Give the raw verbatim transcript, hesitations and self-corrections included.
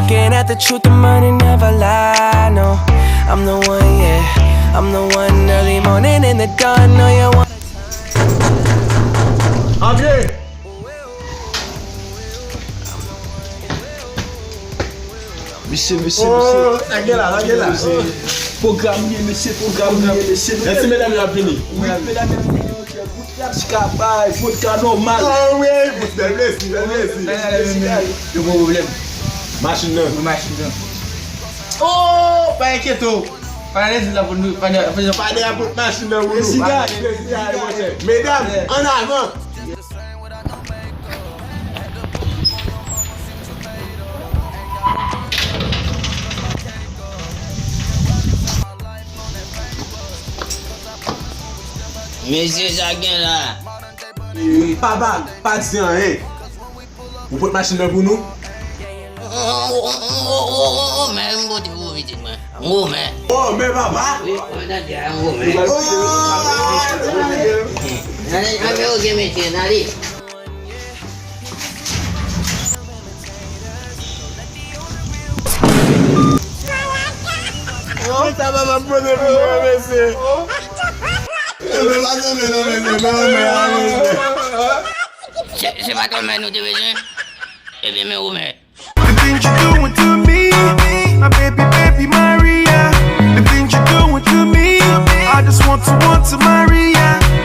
Looking at the truth, the money never lie, no. I'm the one, yeah. I'm the one early morning in the dawn, no, you want Antre! Mesye, mesye, mesye. Oh, sa gen la, sa gen la. Pwogram gen, mesye, pwogram gen, mesye. Lè ti medam yo ap vini. Wi, medam yo ap vini. Bout rap, ti ka bay, vodka nòmal. Ah wi, bèl mesye, bèl mesye. Yo gon pwoblèm. Machin nan. Wi, machin nan. Oh, pa enkyete w. Pa lezi la pou nou, pa de, pa de. Pa de apot machin nan pou nou. Siga, siga, monchè. Medam, an avan. Mesye, sa gen la? Pa, pa, pa di anyen. Ou pot machin nan pou nou? Ou men, m pote pou pitit mwen. Ou men. Oh, men papa! Wi, kòmandan di a, ou men. Anbe, oke, mesye, n ale. Sa papa pote pou mwen, mesye. Mwen pa tande non, mesye, mwen renmen a, mesye. Se, se pa tòlmè nou te bezwen? Ebyen, men ou men.